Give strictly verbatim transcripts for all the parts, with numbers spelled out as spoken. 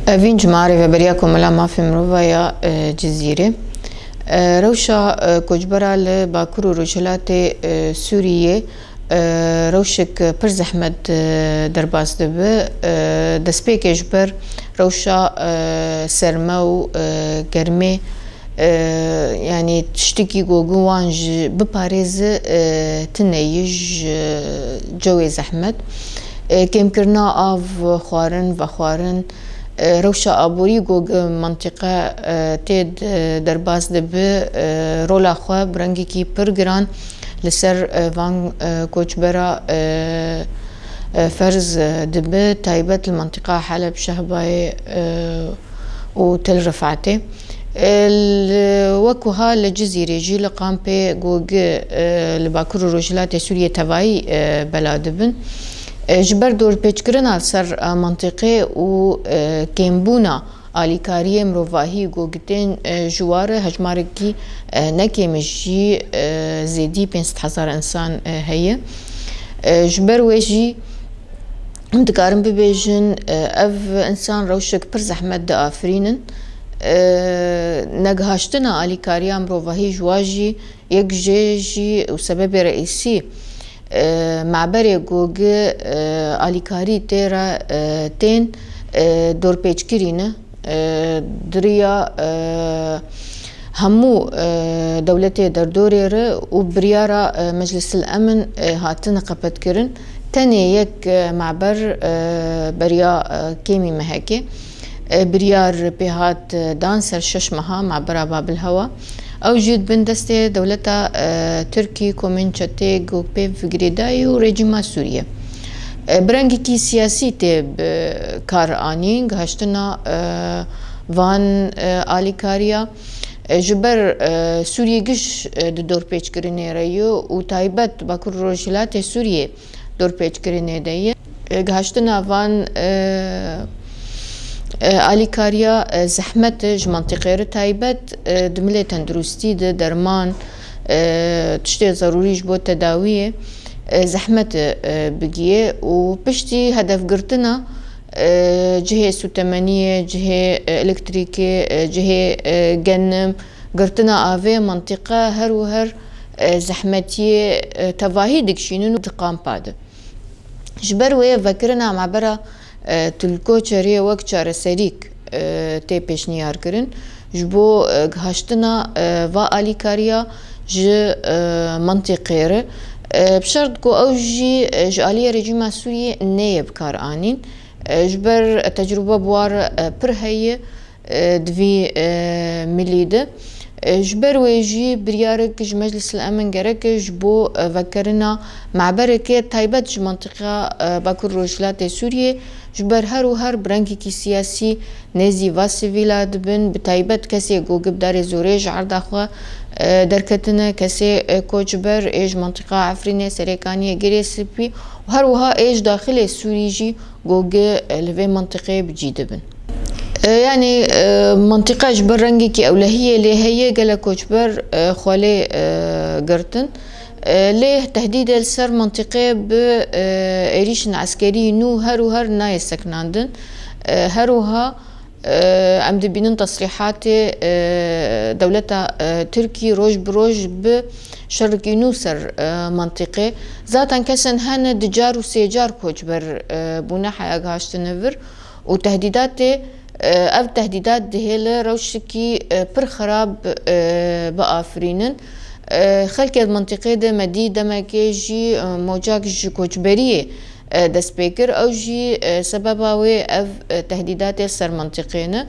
Evîn ji me Rêveberiya Komela Mafê Mirova ya, e, Cizîrê. E, rewşa, e, koçbera li Bakur û Rojhilatê, e, Sûriyê, e, rewşek pir zehmet, e, derbas dibe. E, destpêkê ji ber rewşa, e, serme û, e, germê, e, yanî tiştekî ku wan ji biparêze, e, tune ye ji cewê zehmet. E, kêmkirina av, xwarin, vexwarin, e, rewşa aborî ku gi mentiqe, e, tê de-, derbas dibe, e, rola xwe bi rengekî pir giran li ser, e, van, e, koçbera, e, e, ferz, e, dibe, taybet li mentiqa Heleb, Şehbayê, e, û Tel Rifatê. E, li, wek wiha li Cizîrê jî li kampê Gogi, e, li Bakur û Rojhilatê Sûriyê tevayî, e, bela dibin. E, ji ber dorpêçkirina li ser, e, mentiqê û, e, kêmbûna alîkariyê mirovahî ku gitên, e, ji wa re hejmarekî, e, ne kêm e jî, e, zêdî pênc sed hezar însan, e, heye. E, ji ber wê jî hûn dikarin bibêjin, e, ev însan rewşek pir zehmet diafirînin. E, negihaştina alîkariya mirovahî ji wa jî yek jê jî û sebebê reîsî, e, meberê Gogi, e, alîkarî tê re, e, tên, e, dorpêçkirî ne. E, di riya, e, hemû, e, dewletê derdorê re û biryara, e, Meclisil Emin, e, hatine qepetkirin. Tenê yek, e, meber, e, beriya, e, kêmî mehekê, e, biryar pê hat, e, dan ser şeş meha mebera Babil Hewa. Ew jî di bin destê dewleta, e, Tirkî, komên çetê ku pê ve girêdayî û rejîma Sûriyê. E, bi rengekî siyasî tê bi kar anîn, gihaştina, e, van, e, alîkariya. E, ji ber, e, Sûriyê giş, e, di dorpêçkirinê re ye û taybet Bakur Rojhilatê Sûriyê dorpêçkirinê de ye. E, gihaştina van, e, e, alîkariya, e, zehmet e ji mentiqê re taybet, e, di milê tenduristî de derman, e, tiştê zerûrî ji bo tedawiyê, e, zehmet e, e, bigiyê û piştî hedefgirtina, e, cihê sûtemeniyê, cihê, e, elektrîkê, e, cihê, e, genim, girtina avê, mentiqe her û her, e, zehmetiyê, e, tevahî dikişînin û di kampa de. Ji ber wê vekirina mebera, e, Tulkoçerê wek çareserîk, e, tê pêşniyar kirin. Ji bo, e, gihaştina, e, va alîkariya ji, e, mentiqê re, e, bi şert ku ew jî, e, ji aliyê rejîma Sûriyê neyê bi kar anîn. E, ji ber tecrûbe bi wa re, e, pir heye, e, di vî, e, milî de. E, ji ber wê jî biryarek ji Meclisil Emin gerek e ji bo, e, vekirina meberekê taybet ji mentiqa, e, Bakur Rojhilatê Sûriyê, ji ber her û her bi rengekî siyasî nêzî va sivîla dibin, bi taybet kesê ku gi bi darê zorê ji erda xwe, e, derketine, kesê, e, koçber ê ji mentiqa Efrînê, Serêkaniyê, Girê Spî û her wiha ê ji daxilê Sûrî jî ku gi, e, li vê mentiqê bi cî dibin. E, yanî, e, mentiqa ji ber rengekî ewlehiyê lê heye, gelek koçber, e, xwe lê, e, girtin. E, lê tehdîdê li ser mentiqê bi, e, êrîşên eskerî nû her û her nayê sekinandin. E, her wiha, e, em dibînin tesrîhatê, e, dewleta, e, Tirkî roj bi roj bi şerekî nû ser, e, mentiqê. Zaten kesên hene di car û sê car koçber, e, bûne heya gihaştine vir û tehdîdatê, e, ev tehdîdat dihêle rewşekî, e, pir xirab, e, biafirînin. E, xelkê di mentiqê de me dî demekê jî, e, mocak ji koçberiyê, e, dest pê kir. Ew jî, e, sebeba wê ev, e, tehdîdatê ser mentiqê ne.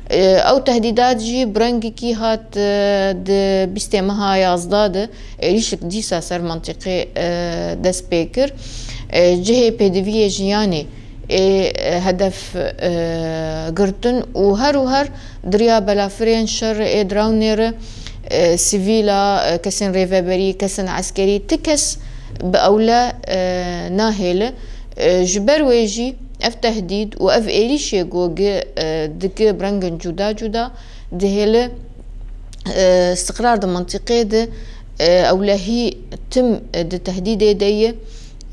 E, ew tehdîdat jî bi rengekî hat, e, di bîstê meha yazdeh de êrîşek dîsa ser mentiqê, e, dest pê kir. E, cihê pêdiviyê jiyanê ê, e, hedef, e, girtin û her û her di riya belafirên şer ê dronê re, e, sivîla, e, kesên rêveberî, kesên eskerî, ti kes bi ewle, e, nahêle. E, ji ber wê jî ev tehdîd û ev êrîşê ku gi, e, dike bi rengên cuda cuda dihêle, e, istiqrar di mentiqê de, e, ewlehî tim, e, di tehdîdê de ye.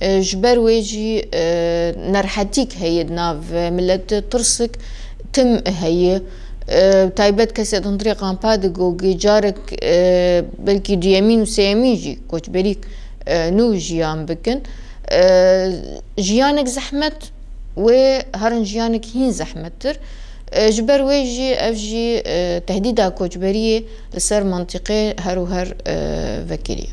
E, ji ber wê jî, e, nerhetîk heye di nav milet de, tirsik, tim heye. E, taybet kesê di hundirê kampa de gogê carek, e, belkî duyemîn û sêyemîn jî koçberîk, e, nû jiyan bikin. E, jiyanek zehmet wê herin jiyanek hîn zehmettir. E, ji ber wê jî ev jî, e, tehdîda koçberiyê li ser mentiqê her û her, e, vekiriye.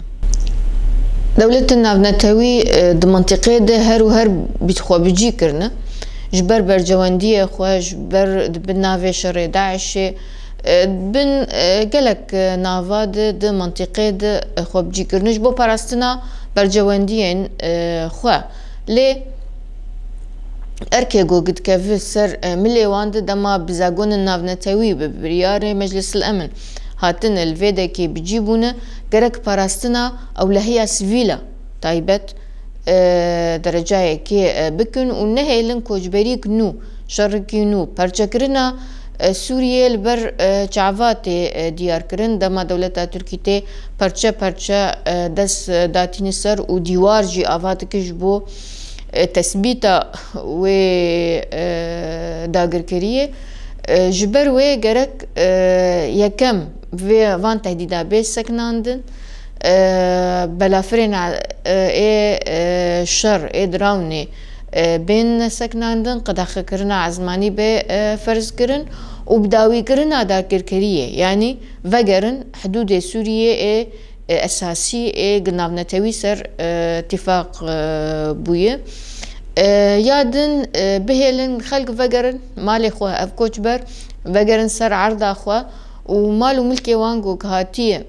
Dewletên navnetewî, e, di mentiqê de her û her bî-, xwe bicî kirine. Ji ber bercewendiyê xwe, ji ber di bin navê şerê DAIŞê, e, bin, e, gelek, e, nava de di mentiqê de, e, xwe bicî kirine. Ji bo parastina bercewendiyên, e, xwe. Lê erkê ku dikeve ser, e, milê wan de dema bi zagonên navnetewî bi biryarê Meclisil Emin hatine li vê dekê bi cî bûne, gerek parastina ewlehiya sivîl a taybet, e, derecayekê, e, bikin û nehêlin koçberîk nû, şerekî nû, perçekirina, e, Sûriyê li ber, e, çava tê, e, diyarkirin. Dema dewleta Tirkî tê perçe perçe, e, dest, e, datîne ser û dîwar jî ava dike ji bo, e, tesbîta wê, e, dagirkeriyê. E, ji ber wê gerek, e, yekem vê van tehdîda bê sekinandin, e, belafirên, e, ê, e, şer, ê dirawnê, e, bên sekinandin, qedexekirina ezmanî bê, e, ferzkirin û bidawîkirina dagirkeriyê, yanî vegerin hidûdê Sûriyê ê, e, esasî ê navnetewî ser, e, tifaq, e, bûye. E, ya din, e, bihêlin xelk vegerin malê xwe, ev koçber vegerin ser erda xwe û mal û milkê wan ku hatiye,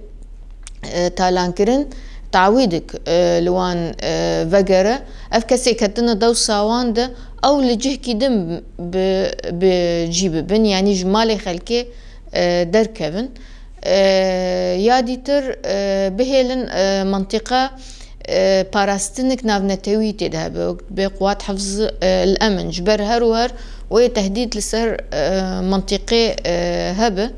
e, talankirin, tawîdik, e, li wan, e, vegere. Ev kesê ketine dewsa wan de, ew li cihkî din bi, bi cî bibin, yanî ji malê xelkê, e, derkevin. E, ya dîtir, e, bihêlin, e, mentiqa, e, parastinik navnetewî tê de hebe, wek bê Quwat Hifz, e, el Emin. Ji ber her û her wê tehdîd li ser, e, mentiqê, e, hebe.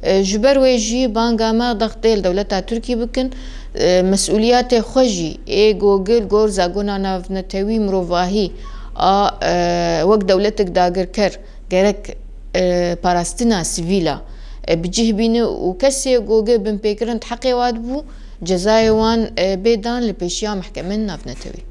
E, ji ber wê jî banga me dextê li dewleta Tirkî bikin, e, mesûliyetê xwe jî ê gogil gor zagona navnetewî mirovahî a, e, wek dewletek dagirker gerek, e, parastina sivîla, e, bi cih bîne û kesê gogê binpêkirin di heqê wan bû, cezayê wan, e, bê dan li pêşiya mehkemên navnetewî.